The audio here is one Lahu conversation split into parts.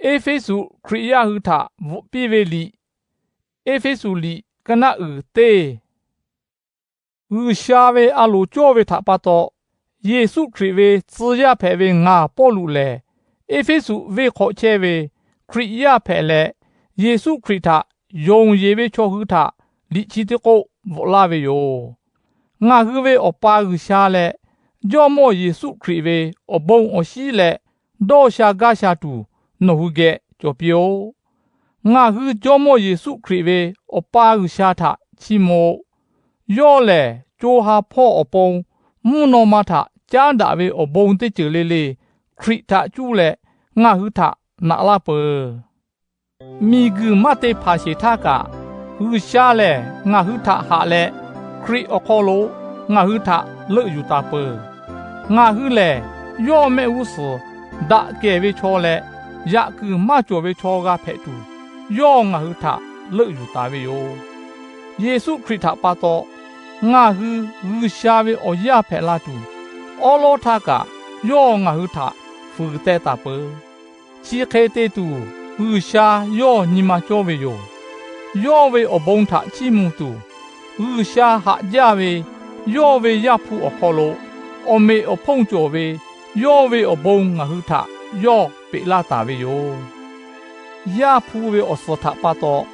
Eˇfeˇsuꞈ Hkriꞈ yaˇ hui htaꞈ bvuhꞈ piˇ ve liꞈ. Eˇfeˇsuꞈ liꞈ ka naˆ uiˍ teˇ. G'uiˬsha ve a loˍ cawˇ ve htaꞈ pa taw, Yeˍsuˆ Hkriꞈ ve tcuh yaˇ hpehꞈ ve ngaˬ Pawˇluꞈ lehˬ, Eˇfeˇsuꞈ venˇ hk'aw chehˇ ve Hkriꞈ yaˇ hpehꞈ leh, Yeˍsuˆ Hkriꞈ htaꞈ yonˍ yeˬ ve chaw hui htaꞈ liꞈ chi teˇ k'oˆ bvuhꞈ laˇ ve yoˬ. Ngaˬ hui ve Awˬ pa G'uiˬsha leh Jawˇmawˇ Yeˍsuˆ Hkriꞈ ve awˬ bon awˬ shinˉ leh dawˇ sha gaˇ sha tuˬ nawˬ hui geh cawˬ piˇ-oˆ. Ngaˬ hui Jawˇmawˇ Yeˍsuˆ Hkriꞈ ve Awˬ pa G'uiˬsha htaꞈ chiˇ mvuh-oˆ. Yawˇ lehˬ, co ha hpawˇ awˬ pon mvuhˇ naw ma htaꞈ caˉ daꞈ ve awˬ bon teˇ ceuˬ le le Hkriꞈ htaꞈ cuˇ leh ngaˬ hui htaꞈ naꞈ laˇ peuˬ. Miˬguiˬ maˇ te hpanˍ sheˍ htaˇ kaꞈ, G'uiˬsha lehˬ ngaˬ hui htaꞈ haꞈ leh, Hkriꞈ awˬ hk'aw lo ngaˬ hui htaꞈ leuˆ yuˬ taˍ peuˬ. Ngaˬ hui lehˬ, yawˇ mehˆ g'uˇ suhˍ daꞈ kehˬ ve chaw leh, yaꞈ kuiˬ maˇ cawˬ ve chaw g'a hpehꞈ tuˬ, yawˇ ngaˬ hui htaꞈ leuˆ yuˬ taˍ ve yoˬ. Yeˍsuˆ Hkriꞈ htaꞈ pa taw ngaˬ hui G'uiˬsha ve awˬ yaˇ hpehꞈ la tuˬ, awˉ lawˉ htaˇ kaꞈ yawˇ ngaˬ hui htaꞈ fuiˍ teh taˍ peuˬ. Chi hk'e te tuˬ, G'uiˬsha yawˇ nyi ma cawˇ ve yoˬ. Yawˇ ve awˬ bon htaꞈ chiˇ mvuh tuˬ, G'uiˬsha haꞈ jaˇ ve yawˇ ve Yaˇ hpu awˬ hk'aw lo awˬ meꞈ awˬ hponˇ cawˬ ve yawˇ ve awˬ bon ngaˬ hui htaꞈ yawˇ peꞈ laˇ taˍ ve yoˬ. Yaˇ hpu ve awˬ suhˍ htaꞈ pa taw,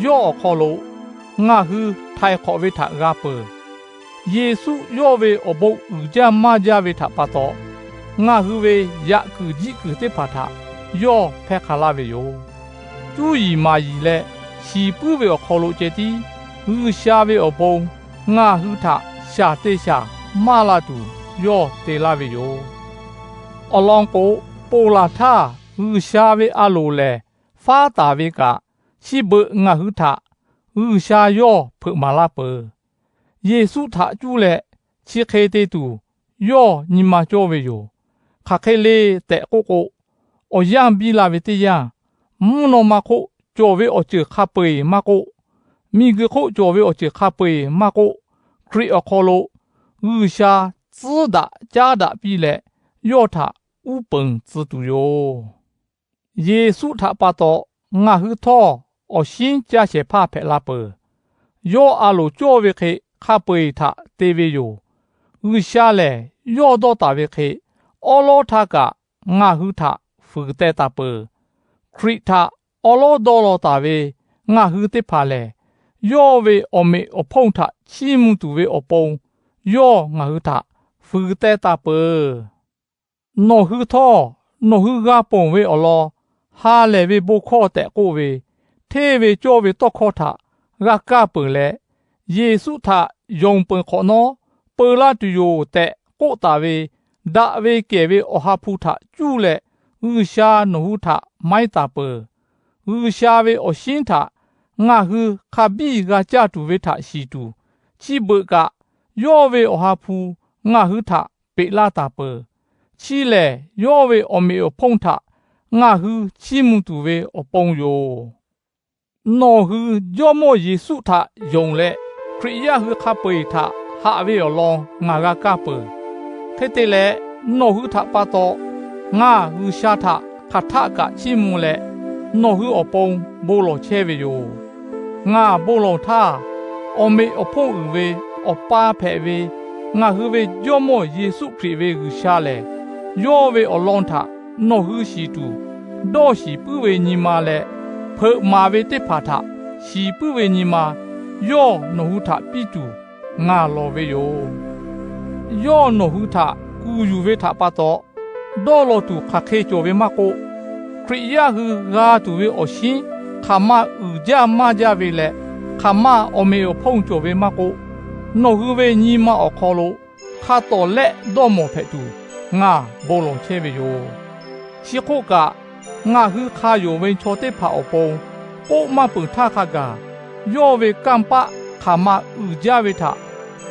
yawˇ awˬ hk'aw lo ngaˬ hui htaiˍ hk'awꞈ ve htaꞈ g'a peuˬ. Yeˍsuˆ yawˇ ve awˬ bon uiˍ jaˇ maˇ jaˇ ve htaꞈ pa taw, ngaˬ hui ve yaꞈ kuiˬ jiˆ kuiˬ teˇ hpaˍ htaꞈ yawˇ hpehˇ hk'a laˇ ve yoˬ. Cuˇ yiˍ maˍ yiˍ leh shiˍ puiˉ ve awˬ hk'aw lo ceh tiˉ, G'uiˬsha ve awˬ bon ngaˬ hui htaꞈ shaˍ te shaˍ maˇ la tuˬ yawˇ te laˇ ve yoˬ. Awˬ lawn k'o, ponˬ laˬ htaˇ G'uiˬsha ve a loˍ lehˬ faˉ taˍ ve kaꞈ, chi beuꞈ ngaˬ hui htaꞈ G'uiˬsha yawˇ hpeuꞈ maˍ laˇ peuˬ. Yeˍsuˆ htaꞈ cuˇ leh chi hk'e te tuˬ yawˇ nyi ma cawˇ ve yoˬ. Hk'aˬ hk'e le tehꞈ k'oˆ k'o, awˬ yanˇ biˇ la ve teˇ yanˇ, mvuhˇ naw ma hk'oˆ cawˬ ve awˬ ceuˬ hk'a peu-eˬ maˇ k'oˆ, miˬguiˬ hk'oˆ cawˬ ve awˬ ceuˬ hk'a peu-eˬ maˇ k'oˆ, Hkriꞈ awˬ hk'aw lo G'uiˬsha tcuhˉ daꞈ caˉ daꞈ piˇ leh, yawˇ htaꞈ uˉ peunˍ tcuh tuˬ yoˬ. Yeˍsuˆ htaꞈ pa taw ngaˬ hui htawˇ awˬ shinˉ caˇ shehˍ hpaˇ hpehꞈ la peuˬ. Yawˇ a loˍ cawˇ ve hk'e hk'a peu-eˬ htaꞈ te ve yoˬ. G'uiˬsha lehˬ yawˇ dawˇ taˍ ve hk'e, awˉ lawˉ htaˇ kaꞈ ngaˬ hui htaꞈ fuiˍ teh taˍ peuˬ. Hkriꞈ htaꞈ awˉ lawˉ dawˇ law taˍ ve ngaˬ hui teˇ hpaˍ lehˬ, yawˇ ve awˬ meꞈ awˬ hponˇ htaꞈ chiˇ mvuh tuˬ ve awˬ pon yawˇ ngaˬ hui htaꞈ fuiˍ teh taˍ peuˬ. Nawˬ hui htawˇ, nawˬ hui g'a ponˬ ve awˬ lawn ha lehˬ ve bon hkawˇ tehꞈ k'oˆ ve, hteˇ ve cawˇ ve tawˇ hkawˇ htaꞈ g'a kaˇ peuˬ leh, Yeˍsuˆ htaꞈ yonˍ peuˬ hk'awꞈ nawˉ peu laˇ tuˬ yoˬ tehꞈ k'oˆ taˍ ve, daꞈ ve kehˬ ve Awˬ ha hpu htaꞈ cuˇ leh G'uiˬsha nawˬ hui htaꞈ maiˉ taˍ peuˬ. G'uiˬsha ve awˬ shinˉ htaꞈ ngaˬ hui hk'a biˇ g'a caˇ tuˬ ve htaꞈ shiˍ tuˬ, chi beuꞈ kaꞈ yawˇ ve Awˬ ha hpu ngaˬ hui htaꞈ peꞈ laˇ taˍ peuˬ. Chi lehˬ, yawˇ ve awˬ meꞈ awˬ hponˇ htaꞈ ngaˬ hui chiˇ mvuh tuˬ ve awˬ pon yoˬ. Nawˬ hui Jawˇmawˇ Yeˍsuˆ htaꞈ yonˍ leh, Hkriꞈ yaˇ hui hk'a peu-eˬ htaꞈ haꞈ ve awˬ lawn ngaˬ g'a kaˇ peuˬ. Hk'e te leh, nawˬ hui htaꞈ pa taw ngaˬ G'uiˬsha htaꞈ hk'aˬ htaˆ kaꞈ chiˇ mvuh leh, nawˬ hui awˬ pon bon lawˬ chehˇ ve yoˬ. Ngaˬ bon lawˬ htaˇ, awˬ meꞈ awˬ hponˇ uiˍ ve Awˬ pa hpehꞈ ve ngaˬ hui ve Jawˇmawˇ Yeˍsuˆ Hkriꞈ ve G'uiˬsha lehˬ, yawˇ ve awˬ lawn htaꞈ nawˬ hui shiˍ tuˬ, dawˇ shiˍ puiˉ ve nyi ma leh hpeuꞈ maˍ ve teˇ hpaˍ htaꞈ shiˍ puiˉ ve nyi ma yawˇ nawˬ hui htaꞈ piˇ tuˬ ngaˬ lawˬ ve yoˬ. Yawˇ nawˬ hui htaꞈ kuˬ yuˬ ve htaꞈ pa taw, dawˇ law tuˬ hk'aˬ hk'e cawˬ ve maˇ k'oˆ, Hkriꞈ yaˇ hui g'a tuˬ ve awˬ shinˉ hk'aˬ ma uiˍ jaˇ maˇ jaˇ ve leh, hk'aˬ ma awˬ meꞈ awˬ hponˇ cawˬ ve maˇ k'oˆ, nawˬ hui ve nyi ma awˬ hk'aw lo hk'a tawˍ lehˆ dawˇ mawˬ hpehꞈ tuˬ ngaˬ bon lawˬ chehˇ ve yoˬ. Chi hk'oˆ kaꞈ, ngaˬ hui hk'a yonˍ ve chaw teˇ hpaˍ awˬ pon k'oˆ maˇ peuˬ htaˇ hk'a gaˬ, yawˇ ve kanˇ paˆ hk'aˬ ma uiˍ jaˇ ve htaꞈ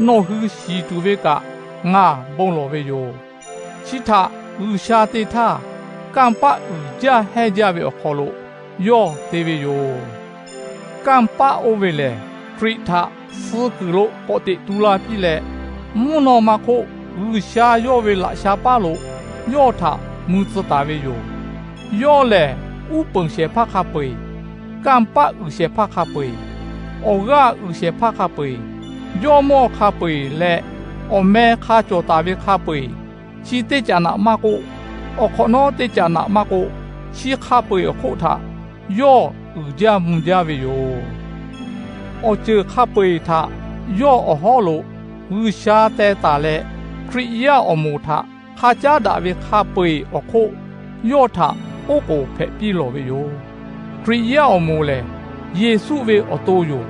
nawˬ hui shiˍ tuˬ ve kaꞈ ngaˬ bon lawˬ ve yoˬ. Chi htaꞈ G'uiˬsha te htaˇ, kanˇ paˆ uiˍ jaˇ hehnˇ jaˇ ve awˬ hk'aw lo yawˇ te ve yoˬ. Kanˇ paˆ oˇ ve lehˬ, Hkriꞈ htaꞈ suh kuiˬ lo k'awꞈ teꞈ tu la piˇ leh, mvuhˇ naw ma hk'oˆ G'uiˬsha yawˇ ve laꞈ sha paˉ lo yawˇ htaꞈ mui tcuh taˍ ve yoˬ. Yawˇ lehˬ, uˉ peunˍ shehˍ hpaˇ hk'a peu-eˬ, kanˇ paˆ uiˍ shehˍ hpaˇ hk'a peu-eˬ, awˬ g'aˇ uiˍ shehˍ hpaˇ hk'a peu-eˬ, jawˇ mawˇ hk'a peu-eˬ leh, awˬ meh hk'a cawˬ taˍ ve hk'a peu-eˬ, chi teˇ caꞈ naꞈ maˇ k'oˆ, awˬ hk'awꞈ nawˉ teˇ caꞈ naꞈ maˇ k'oˆ, chi hk'a peu-eˬ awˬ hk'oˆ htaꞈ yawˇ uiˍ jaˇ mvuh jaˇ ve yoˬ. Awˬ ceuˬ hk'a peu-eˬ htaꞈ yawˇ awˬ hawˉ lo G'uiˬsha teh taˍ leh, Hkriꞈ yaˇ awˬ moˍ htaꞈ hk'a caˉ daꞈ ve hk'a peu-eˬ awˬ hk'oˆ, yawˇ htaꞈ oˉ k'oˍ hpehꞈ piˇ lawˬ ve yoˬ. Hkriꞈ yaˇ awˬ moˍ lehˬ, Yeˍsuˆ ve awˬ to yoˬ.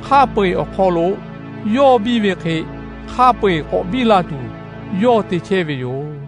Hk'a peu-eˬ awˬ hk'aw lo yawˇ biˇ ve hk'e, hk'a peu-eˬ k'awꞈ biˇ la tuˬ yawˇ te chehˇ ve yoˬ.